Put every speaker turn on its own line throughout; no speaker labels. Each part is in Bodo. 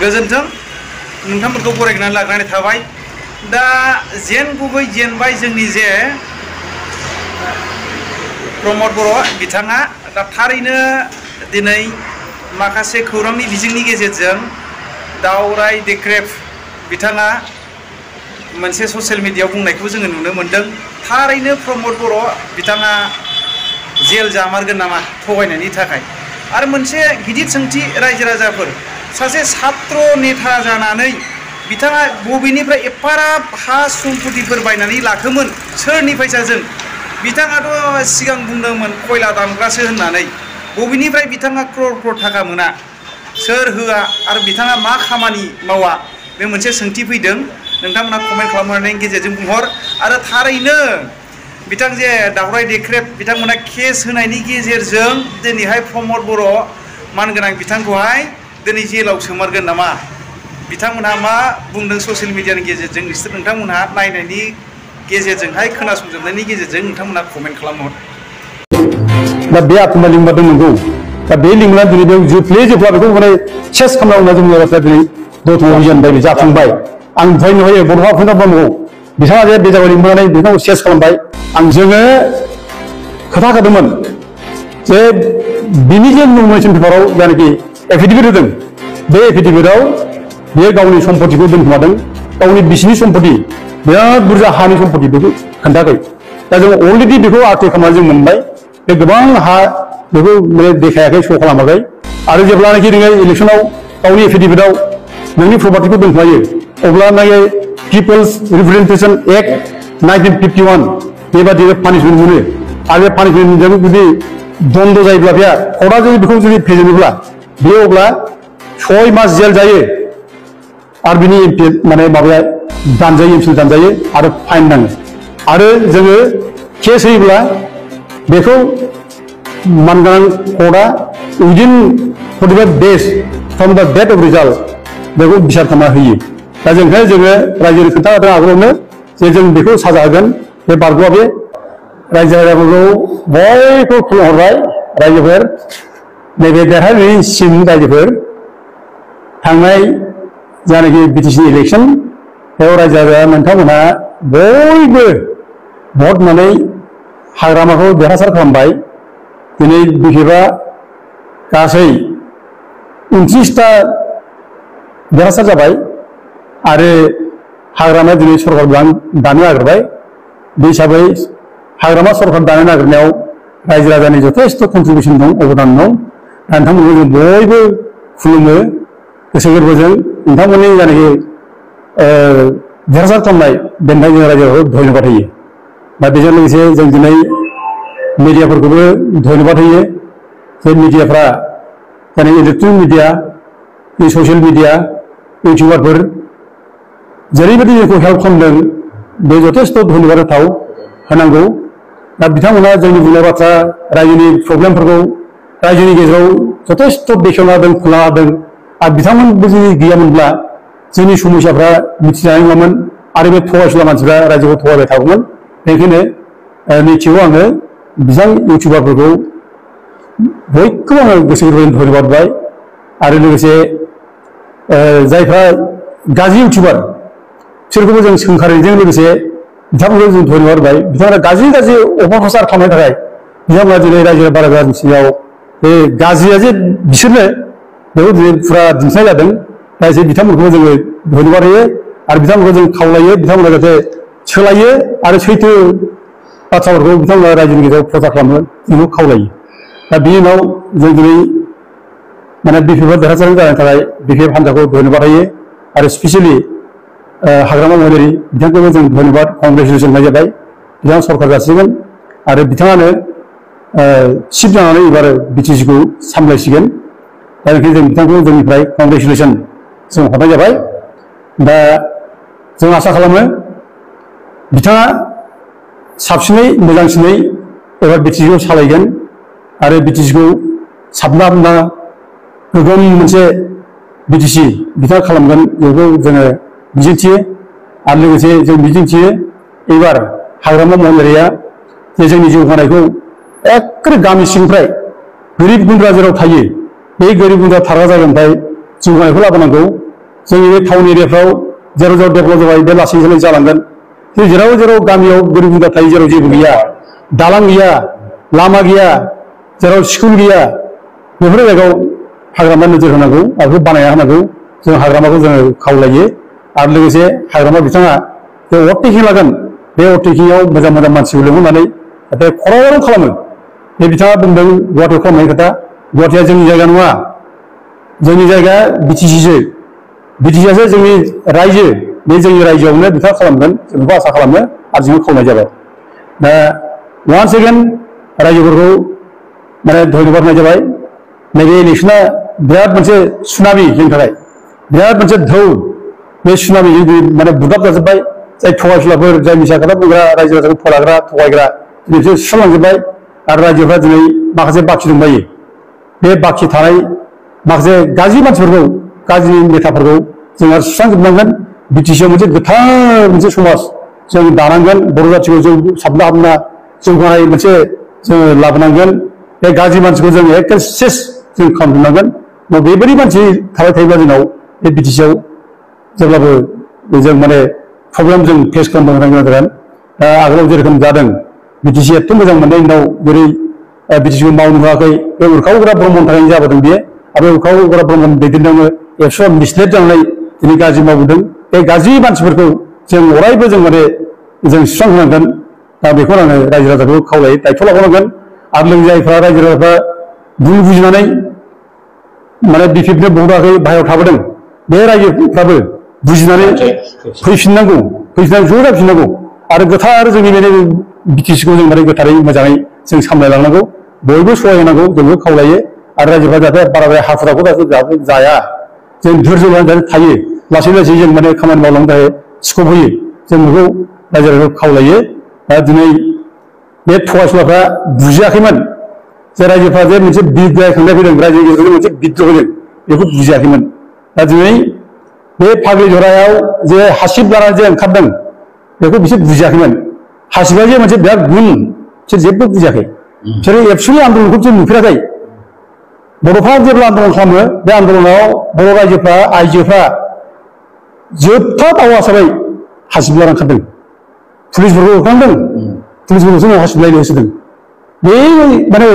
गोजोन्थों नोंथांमोनखौ बरायनानै लाग्रानै थाबाय दा जेन गुबै जेनबाय जोंनि जे प्रमद बर' बिथाङा दा थारैनो दिनै माखासे खौरांनि बिजोंनि गेजेरजों दावराय देख्रेब बिथाङा मोनसे ससियेल मिडियायाव बुंनायखौ जोङो नुनो मोन्दों थारैनो प्रमद बर' बिथाङा जेल जामारगोन नामा थगायनायनि थाखाय आरो मोनसे गिदिर सोंथि रायजो राजाफोर सासे छात्र नेता जानानै बिथाङा बबेनिफ्राय एफाराब हा सम्पतिफोर बायनानै लाखोमोन सोरनि फैसाजों बिथाङाथ' सिगां बुंदोंमोन खयला दानग्रासो होननानै बबेनिफ्राय बिथाङा क्रर क्रर थाखा मोना सोर होआ आरो बिथाङा मा खामानि मावा बे मोनसे सोंथि फैदों नोंथांमोना कमेन्ट खालामनायनि गेजेरजों बुंहर आरो थारैनो बिथां जे दावराय देख्रेब बिथांमोना केस होनायनि गेजेरजों दिनैहाय प्रमद बर' मानगोनां बिथांखौहाय दिनै जेलाव सोमारगोन नामा बिथांमोनहा मा बुंदों ससियेल मिडियानि गेजेरजों नोंथांमोनहा नायनायनि गेजेरजोंहाय खोनासंजोबनायनि गेजेरजों नोंथांमोना कमेन्ट खालामहर
दा बे आत्मा लिंबादों नंगौ दा बे लिंना दिनै बेयाव जोबला बेखौ माने सेस खालामना जोंनि बाथ्रा दिनै दतमायाव जेनबाय जाखांबाय आं दहाय नुहायो बड'फा ब्रह्मखौ बिथाङा जे बे जायगायाव लिंबोनानै बिथांखौ सेस खालामबाय आं जोङो खोथा होदोंमोन जे बिनि जे नमिनेसन पेपाराव जायनाखि एफिडेभिट होदों बे एफिडेभिटआव बियो गावनि सम्पतिखौ दोनखोमादों गावनि बिसिनि सम्पति बिराद बुरजा हानि सम्पति बेखौ खोन्थाखै दा जों अलरेडि बेखौ आरटि खालामनानै जों मोनबाय बे गोबां हा बेखौ देखायाखै श' खालामाखै आरो जेब्लानाखि नोङो इलेक्सनाव गावनि एफिडेभिटआव नोंनि प्रपार्टिखौ दोनखोमायो अब्ला नायो पिपल्स रिप्रेजेन्टेसन एक्ट 1951 बेबादि पानिशमेन्ट मोनो आरो बे पानिशमेन्टजों जुदि दन्द जायोब्ला बे कर्टआ जुदि बेखौ जुदि फेजेनोब्ला बे अब्ला 6 मास जेल जायो आरो बिनि माने माबाया दानजायो एमसिल दानजायो आरो फाइन नाङो आरो जोङो केस होयोब्ला बेखौ मानगोनां कर्टआ उइदिन 45 डेज फ्रम द डेट अफ रिजाल्ट बेखौ बिसार खालामना होयो दा जोंखायनो जोङो रायजोनि खोन्थादों आगोलावनो जे जों बेखौ साजा होगोन बे बारग'आ बे रायजो राजाफोरखौ बयखौबो खुलुमहरबाय रायजोफोर नैबे देरहानायसिम रायजोफोर थांनाय जानाखि बिटिसि इलेक्सन बेयाव रायजो राजा नोंथांमोनहा बयबो भट होनानै हाग्रामाखौ देरहासार खालामबाय दिनै बिखेबा गासै 29टा देरहासार जाबाय आरो हाग्रामाया दिनै सरकार दानो नागिरबाय बे हिसाबै हाग्रामा सरकार दानो नागिरनायाव रायजो राजानि जथेस्थ' कन्ट्रिबिउसन दं अबदान दं दा नोंथांमोनखौ जों बयबो खुलुमो गोसो गोरबोजों नोंथांमोननि जायनाखि देरहासार खालामनाय बेनिफ्राय जों रायजोखौ धन्यबाद होयो दा बेजों लोगोसे जों दिनै मिडियाफोरखौबो धन्यबाद होयो जे मिडियाफ्रा जायनाखि इलेक्ट्रनिक मिडिया ससियेल मिडिया इउटिउबारफोर जेरैबायदि जोंखौ हेल्प खालामदों बे जथेस्थ' धन्यबाद होथाव होनांगौ दा बिथांमोना जोंनि बुंनाय बाथ्रा रायजोनि प्रब्लेमफोरखौ रायजोनि गेजेराव जथेस्थ' बेखेवना होदों खुला होदों आरो बिथांमोनबो जुदि गैयामोनब्ला जोंनि समस्याफ्रा मिथिजानाय नङामोन आरो बे थगायसुला मानसिफ्रा रायजोखौ थगायबाय थागौमोन बेनिखायनो नैथियाव आङो बिथां इउटिउबारफोरखौ बयखौबो आङो गोसो गोरबोजों धन्यबाद होबाय आरो लोगोसे जायफ्रा गाज्रि इउटिउबार बिसोरखौबो जों सोंखारिजों लोगोसे बिथांमोनखौ जों धन्यबाद होबाय बिथांमोना गाज्रि अपप्रचार खालामनायनि थाखाय बिथांमोना दिनै रायजो राजानि सिगाङाव बे गाज्रिया जे बिसोरनो बेखौ दिनै फुरा दिन्थिनाय जादों दा एसे बिथांमोनखौबो जोङो धन्यबाद होयो आरो बिथांमोनखौ जों खावलायो बिथांमोना जाहाथे सोलायो आरो सैथो बाथ्राफोरखौ बिथांमोना रायजोनि गेजेराव प्रचार खालामनो जोंखौ खावलायो दा बिनि उनाव जों दिनै माने बिपिएफ देरहासार जानायनि थाखाय बिपिएफ हान्जाखौ धन्यबाद होयो आरो स्पेसियेलि हाग्रामा महिलारि बिथांखौबो जों धन्यबाद कंग्रेचुलेसन होनाय जाबाय बिथाङा सरकार जासिगोन आरो बिथाङानो चिफ जानानै एबार बिटिसिखौ सामलायसिगोन दा बेनिखायनो जों बिथांखौ जोंनिफ्राय कंग्रेचुलेसन जों हरनाय जाबाय दा जों आसा खालामो बिथाङा साबसिनै मोजांसिनै एबार बिटिसिखौ सालायगोन आरो बिटिसिखौ साबना हामना गोग्गोम मोनसे बिटिसि बिथाङा खालामगोन बेखौ जोङो मिजिंथियो आरो लोगोसे जों मिजिंथियो एबार हाग्रामा महिलारिया जे जोंनि जौगानायखौ एखे गामि सिंनिफ्राय गोरिब गुन्द्रा जेराव थायो बे गोरिब गुन्द्रा थाग्रा जायगानिफ्राय जौगानायखौ लाबोनांगौ जोंनि बे टाउन एरियाफ्राव जेराव जेराव डेभेलप जाबाय बे लासै लासै जालांगोन जेराव जेराव गामियाव गोरिब गुन्द्रा थायो जेराव जेबो गैया दालां गैया लामा गैया जेराव स्कुल गैया बेफोर जायगायाव हाग्रामा नोजोर होनांगौ आरो बेखौ बानायना होनांगौ जों हाग्रामाखौ जोङो खावलायो आरो लोगोसे हाग्रामा बिथाङा बे अभारटेकिं लागोन बे अभारटेकिंआव मोजां मोजां मानसिखौ लिंहरनानै जाहाथे खरावराव खालामो बे बिथाङा बुंदों गुवाहाटियाव खालामनायनि खोथा गुवाहाटिया जोंनि जायगा नङा जोंनि जायगा बिटिसिसो बिटिसिआसो जोंनि रायजो बे जोंनि रायजोआवनो बिथाङा खालामगोन जों बेखौ आसा खालामो आरो जोङो खावलायनाय जाबाय दा वान्स एगेन रायजोफोरखौ माने धन्यबाद होनाय जाबाय नैबे इलेक्सना बिराद मोनसे सुनामि जोंनि थाखाय बिराद मोनसे ढौ बे सुनामि माने बुदाब जाजोब्बाय जाय थगायसुलाफोर जाय मिसा खोथा बुंग्रा रायजो राजाखौ फोलाग्रा थगायग्रा दिनै बिसोर सुस्रांलांजोब्बाय आरो रायजोफ्रा दिनै माखासे बाखि दंबायो बे बाखि थानाय माखासे गाज्रि मानसिफोरखौ गाज्रि नेताफोरखौ जोङो सुस्रांजोबनांगोन बिटिसिआव मोनसे गोथार मोनसे समाज जों दानांगोन बर' जाथिखौ जों साबना हाबना जौगानाय मोनसे जोङो लाबोनांगोन बे गाज्रि मानसिखौ जों एखे सेस जों खालामजोबनांगोन बेबायदि मानसि थाबाय थायोब्ला जोंनाव बे बिटिसिआव जेब्लाबो जों माने प्रब्लेम जों फेस खालामनो गोनां जागोन आगोलाव जेरोखोम जादों बिटिसि एथ' मोजां मोननाय उनाव जेरै बिटिसिखौ मावनो होआखै बे उरखावग्रा ब्रह्मनि थाखायनो जाबोदों बेयो आरो उरखावग्रा ब्रह्मनि दैदेननायावनो एबसुआ मिसलेट जानानै दिनै गाज्रि मावबोदों बे गाज्रि मानसिफोरखौ जों अरायबो जों माने जों सुस्रांहोनांगोन दा बेखौ आङो रायजो राजाखौ खावलायो दायथ' लाबावनांगोन आरो लोगो जायफ्रा रायजो राजाफ्रा बुजिनानै माने बिपिएफनो भट होआखै बाहेरायाव थाबोदों बे रायजोफ्राबो बुजिनानै फैफिननांगौ फैफिननानै ज' जाफिननांगौ आरो गोथार जोंनि बे बिटिसिखौ जों माने गोथारै मोजाङै जों सामलायलांनांगौ बयबो सहाय होनांगौ जोंबो खावलायो आरो रायजोफ्रा जाहाथे बाराद्राय हाखुदाखु जाहाथे जाया जों धैर्य लानानै थायो लासै लासै जों माने खामानि मावलांनो थाखाय स्कप होयो जों बेखौ रायजो राजाखौ खावलायो दा दिनै बे थगायसुलाफ्रा बुजियाखैमोन जे रायजोफ्रा जे मोनसे बिग्राय खांनाय फैदों रायजो गेजेरजों मोनसे बिद्रह फैदों बेखौ बुजियाखैमोन दा दिनै बे फाग्लि जरायाव जे हासिब लानानै जे ओंखारदों बेखौ बिसोर बुजियाखैमोन हासिबा जे मोनसे बिराद गुन बिसोर जेबो बुजियाखै बिसोरो एबसुनि आन्दलनखौ जों नुफेराखै बर'फ्रा जेब्ला आन्दलन खालामो बे आन्दलनाव बर' रायजोफ्रा आइजोफ्रा जोबथा दावहा हिसाबै हासिब लानानै ओंखारदों पुलिसफोरखौ होखांदों पुलिसफोरखौ जोङो हासिब लायनो होसोदों बे माने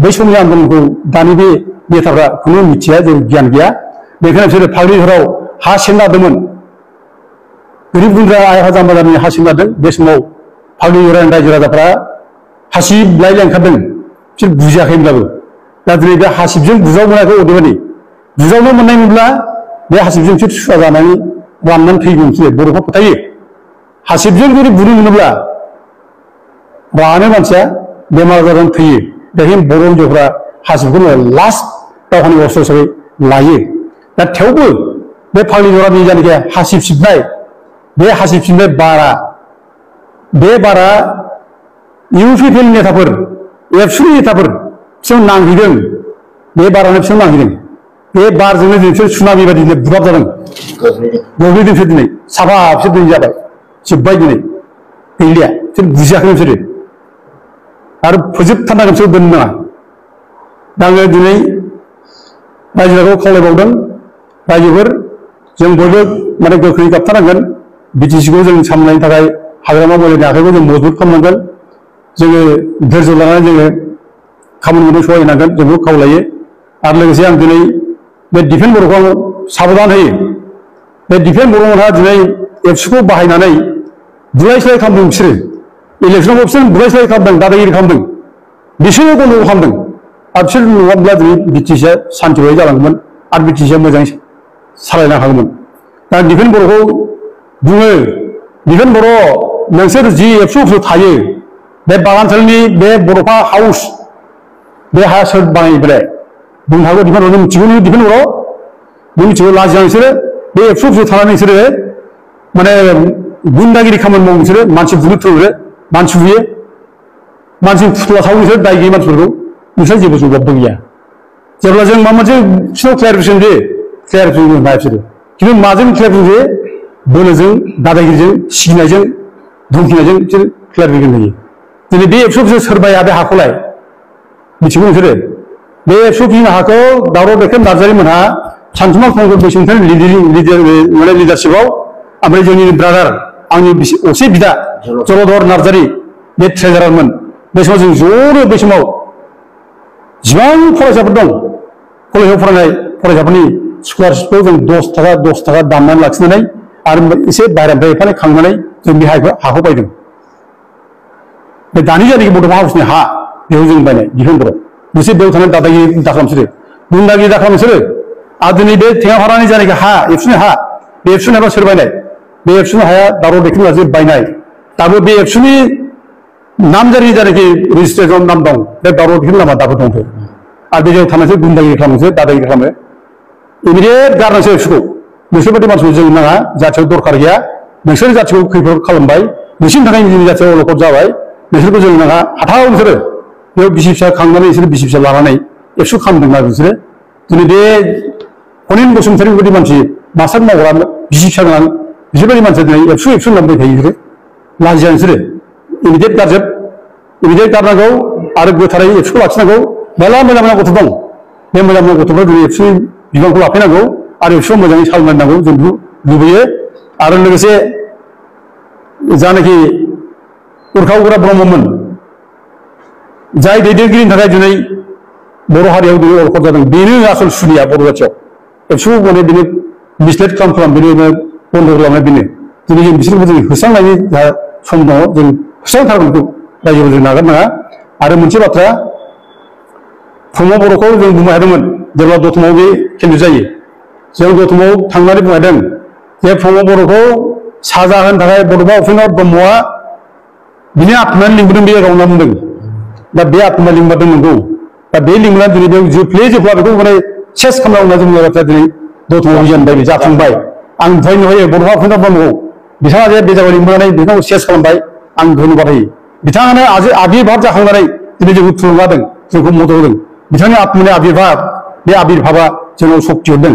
बै समनि आन्दलनखौ दानि बे नेताफ्रा खुनु मिथिया जेबो गियान गैया बेखायनो बिसोरो फाग्लि जराव हा सेनना होदोंमोन गोरिब गुन्द्रा आइ आफा जाम्बा जाम्बिनि हा सेनना होदों बे समाव फाग्लि जरानि रायजो राजाफ्रा हासिब लायनो ओंखारदों बिसोर बुजियाखैमोनब्लाबो दा दिनै बे हासिबजों बुजाव मोनाखै अदेबानि बुजावनो मोननाय मोनब्ला बे हासिबजों बिसोर सुवा जानानै राननानै थैगौमोन बिसोरो बर'फ्रा फोथायो हासिबजों जुदि बुनो मोनोब्ला रानो मानसिया बेमार आजारजों थैयो बेखायनो बर' हिनजावफ्रा हासिबखौनो लास्ट दावहानि अस्त्र हिसाबै लायो दा थेवबो बे फाग्लि जरानि जायनाखि हासिब सिबनाय बे हासिब सिबनाय बे बारा इउपिपिएल नेताफोर एबसुनि नेताफोर बिसोर नांहैदों बे बारानो बिसोर नांहैदों बे बारजोंनो बिसोर सुनामि बायदि बुगाब जादों गोग्लैदों बिसोर दिनै साफा बिसोर दिनै जाबाय जोब्बाय दिनै गैलिया बिसोर बुजियाखै बिसोरो आरो फोजोबथारनांगोन बिसोर दोननो नाङा दा आङो दिनै रायजो राजाखौ खावलायबावदों रायजोफोर जों बयबो माने गोख्रै गाबथारनांगोन बिटिसिखौ जों सामलायनो थाखाय हाग्रामा बलायनि आखाइखौ जों मजबुत खालामनांगोन जोङो धैर्य लानानै जोङो खामानिखौ सहाय होनांगोन जों बेखौ खावलायो आरो लोगोसे आं दिनै बे डिफेन्स बर'खौ आं साबधान होयो बे डिफेन्स बर'मोनहा दिनै एबसुखौ बाहायनानै बुलाय सोलाय खालामदों बिसोरो इलेक्सनाव बिसोर बुलाय सोलाय खालामदों दादागिरि खालामदों बिसोरो गन्दगल खालामदों आरो बिसोर नङाब्ला दिनै बिटिसिआ सान्थि बायदि जालांगौमोन आरो बिटिसिआ मोजाङै सालायनो हागौमोन दा डिफेन्स बर'खौ बुङो डिफेन्स बर' नोंसोर जि एबसु अफिसाव थायो बे बागानसालिनि बे बर'फा हाउस बे हाया सोर बानायो बेलाय बुंनो हागौ डिफेन्स बर'नि मिथिगौ नों डिफेन्स बर' नों मिथिगौ लाजिनानै नोंसोरो बे एबसु अफिसाव थानानै नोंसोरो माने गुन्दागिरि खामानि मावो नोंसोरो मानसि बुनो थोरो मानसि बुयो मानसि फुथुला सावो नोंसोर दाय गैयै मानसिफोरखौ नोंसोर जेबो जबाबबो गैया जेब्ला जों माबा मोनसे बिसोरनाव क्लियारिफिकेसन दे क्लियारिफिकेसन होनो हाया बिसोरो खिन्थु माजों क्लियारिफिकेसन होयो बोलोजों दादागिरिजों सिगिनायजों धमकिनायजों बिसोर क्लियारिफिकेसन होयो दिनै बे एबसु अफिसाव सोरबाया बे हाखौलाय मिथिगौ नोंसोरो बे एबसु अफिसनि हाखौ दावराव दैखेम नार्जारि मोनहा सानसुमा फंखौ बैसुंथारि माने लिडारशिपआव ओमफ्राय जोंनि ब्रादार आंनि असे बिदा जलधर नार्जारि बे ट्रेजारारमोन बे समाव जों ज'नो बै समाव जिबां फरायसाफोर दं कलेजाव फरायनाय फरायसाफोरनि स्कलारशिपखौ जों 10 थाखा दाननानै लाखिनानै आरो एसे बाहेरानिफ्राय एफा खांनानै जों बे हाखौ बायदों बे दानि जायगानि बड'फा हाउसनि हा बेयाव जों बायनाय दिहुनबरो मोनसे बेयाव थानाय दादागिरि दाखालामसोरो गुन्दागिरि दाखालामसोरो आरो दिनै बे थेङाफारानि जायनाखि हा एबसुनि हा बे एबसुनि हाबा सोर बायनाय बे एबसुनि हाया दावराव दैखांग्राजों बायनाय दाबो बे एबसुनि नामजारि जायनाखि रेजिस्ट्रेसन नाम दं बे दावराव दैखांग्रा लामा दाबो दं आरो बे जायगायाव थानायसो गुन्दागिरि खालामनोसो दादागिरि खालामो इमिडियेट गारनोसै एबसुखौ नोंसोर बायदि मानसिखौ जों नाङा जाथियाव दरखार गैया नोंसोर जाथिखौ खैफोद खालामबाय नोंसोरनि थाखाय जोंनि जाथियाव अलखद जाबाय नोंसोरखौ जों नाङा हाथाव नोंसोरो बेयाव बिसि फिसा खांनानै बिसोर बिसि फिसा लानानै एबसु खालामदों आरो बिसोरो दिनै बे हनेन बसुमतारी बायदि मानसि मास्टार मावग्रा बिसि फिसा गोनां बिसोरबायदि मानसिया दिनै एबसु होननानै थायो बिसोरो लाजिया नोंसोरो इमिडियेट गारजोब इमिडियेट गारनांगौ आरो गोथारै एबसुखौ लाखिनांगौ मेरला मोजां मोजां गथ' दं बे मोजां मोजां गथ'फ्रा दिनै एबसुनि बिबानखौ लाफैनांगौ आरो एबसुआव मोजाङै सालायनांगौ जों लुबैयो आरो लोगोसे जानाखि उरखाव उग्रा ब्रह्ममोन जाय दैदेनगिरिनि थाखाय दिनै बर' हारियाव दिनै अलखद जादों बेनो आसल सुनिया बर' जाथियाव एबसुखौ माने बेनो मिसलेट खालाम बेनो बन्द' खालामनाय बेनो दिनै जों बिसोरखौ जों होस्रांनायनि जा सम दङ जों होस्रांथारगोन बेखौ रायजोआव जों नागारनाङा आरो मोनसे बाथ्रा प्रमद बर'खौ जों बुंनो हादोंमोन जेब्ला दतमायाव बे केन्द्र जायो जों दतमायाव थांनानै बुंनो हादों जे प्रमद बर'खौ साजा होनो थाखाय बड'फा उपेन्द्र ब्रह्मआ बिनि आत्मायानो लिंबोदों बे रावना बुंदों दा बे आत्मा लिंबोदों नंगौ दा बे लिंबोनानै दिनै बेयाव जोबफ्ला बेखौ माने सेस खालामना जोंनि बाथ्रा दिनै दतमायाव जाबाय जाफुंबाय आं दहाय नुयो बड'फा उपेन्द्र ब्रह्मखौ बिथाङा जे बे जायगायाव लिंबोनानै बिथांखौ सेस खालामबाय आं धन्यबाद होयो बिथाङानो आबिर्भाब जाखांनानै दिनै जोंखौ थुलुंगा होदों जोंखौ मदद होदों बिथांनि आत्मानि आबिर्भाब बे आबिर्भाबा जोंनाव सक्ति हरदों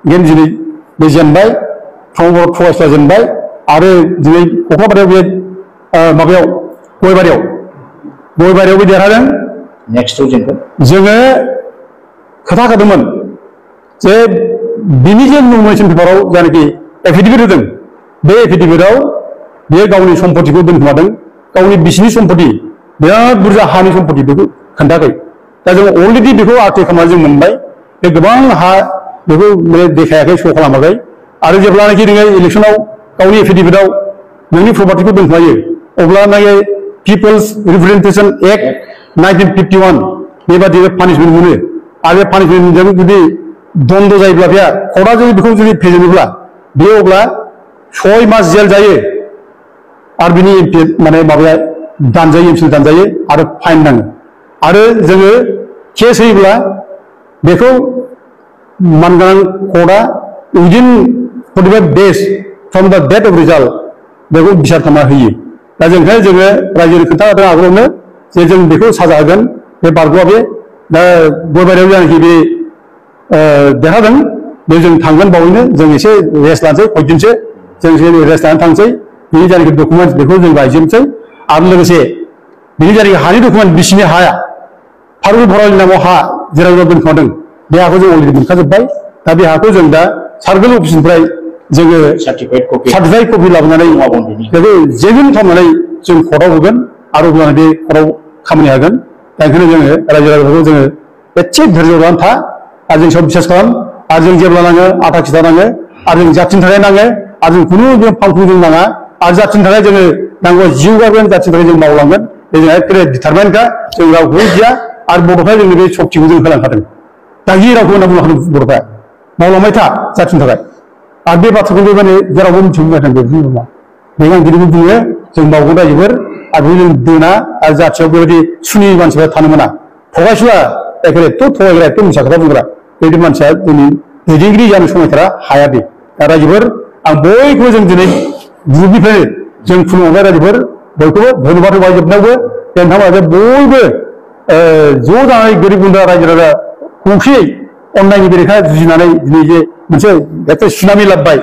ओंखायनो दिनै बे जेनबाय प्रमद फरायसा जेनबाय आरो दिनै कक्राझाराव बे माबायाव गयबारियावबो देरहादों
नेक्स्टआव
जोङो खोथा होदोंमोन जे बिनि जे नमिनेसन पेपाराव जायनाखि एफिडेभिट होदों बे एफिडेभिटआव बियो गावनि सम्पतिखौ दोनखोमादों गावनि बिसिनि सम्पति बिराद बुरजा हानि सम्पति बेखौ खोन्थायाखै दा जों अलरेडि बेखौ आर्टिक खालामनानै जों मोनबाय बे गोबां हा बेखौ माने देखायाखै श' खालामाखै आरो जेब्लानाखि नोङो इलेक्सनाव गावनि एफिडेभिटआव नोंनि प्रपार्टिखौ दोनखोमायो अब्लानाखि पिपल्स रिप्रेजेन्टेसन एक्ट 1951 बेबादि पानिशमेन्ट मोनो आरो बे पानिशमेन्टजों जुदि दन्द जायोब्ला बेहा कर्टआ जुदि बेखौ जुदि फेजेनोब्ला बे अब्ला 6 मास जेल जायो आरो बिनि माने माबाया दानजायो एमसिल दानजायो आरो फाइन नाङो आरो जोङो केस होयोब्ला बेखौ मानगोनां कर्टआ उइदिन 45 डेज फ्रम द डेट अफ रिजाल्ट बेखौ बिसार खालामना होयो दा जों ओंखायनो जोङो रायजोनि खोन्थादों आगोलावनो जे जों बेखौ साजा होगोन बे बारग'आ बे दा गयबारियाव जानाखि बे देरहादों बे जों थांगोन बावैनो जों एसे रेस्ट लानोसै खयदिनसो जों एसे रेस्ट लानानै थांसै बिनि जानाखि डकुमेन्टस बेखौ जों गायजोबनोसै आरो लोगोसे बिनि जानाखि हानि डकुमेन्ट बिसिनि हाया फारुल भरालिनि नामाव हा जेराव दोनखोमादों बे हाखौ जों अलरेडि मोनखाजोब्बाय दा बे हाखौ जों दा सार्कोल अफिसनिफ्राय जोङो सार्टिफाइड कपि लाबोनानै बेखौ जेनुइन खालामनानै जों कर्टआव होगोन आरो अब्लानो बे कर्टआव खामानि हागोन दा ओंखायनो जोङो रायजो राजाफोरखौ जोङो एसे धैर्य लानानै था आरो जों सब बिसास खालाम आरो जों जेब्ला नाङो आथा खिथा नाङो आरो जों जाथिनि थाखाय नाङो आरो जों खुनु जों फांफुं जों नाङा आरो जाथिनि थाखाय जोङो नांगौ जिउ गारगोन जाथिनि थाखाय जों मावलांगोन बे जोंहा एखेबारे डिटारमाइन्डखा जों रावखौबो गिया आरो बड'फा जोंनि बे सक्तिखौ जों होलांखादों दा गियो रावखौ होनना बुंनो बड'फा मावलांबाय था जाथिनि थाखाय आरो बे बाथ्राखौ बेबायदि जेरावबो मिथिबोबाय थादों बेखौ बुङोब्ला बेखायनो बुङो जों मावगोन रायजोफोर आरो जों दोना आरो जाथियाव बेबायदि सुनि मानसिफ्रा थानो मोना थगायसुला एखेबारे एथ' थगायग्रा एथ' मिसा खोथा बुंग्रा बेबायदि मानसिया दिनै दैदेनगिरि जानो समायथारा हाया बे दा रायजोफोर आं बयखौबो जों दिनै ग्रुपनिफ्रायनो जों खुलुमबाय रायजोफोर बयखौबो धन्यबाद होबाय जोबनायावबो नोंथांमोना जे बयबो ज' जानानै गोरिब गुन्द्रा रायजो राजा खौसेयै अननायनि बेरेखा जुजिनानै दिनै जे मोनसे एखे सुनामि लाबोबाय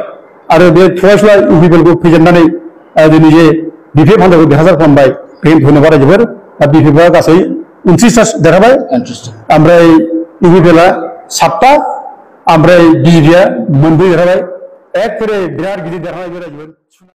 आरो बे थगायसुला इउपिपिएलखौ फेजेननानै दिनै जे बिपिएफ हान्जाखौ देरहासार खालामबाय बेखायनो धन्यबाद रायजोफोर दा बिपिएफआ गासै 29 देरहाबाय ओमफ्राय इउपिपिएलआ 7टा ओमफ्राय बिजेपिआ मोनब्रै देरहाबाय एकेबारे बिराद गिदिर देरहानाय बे रायजोआव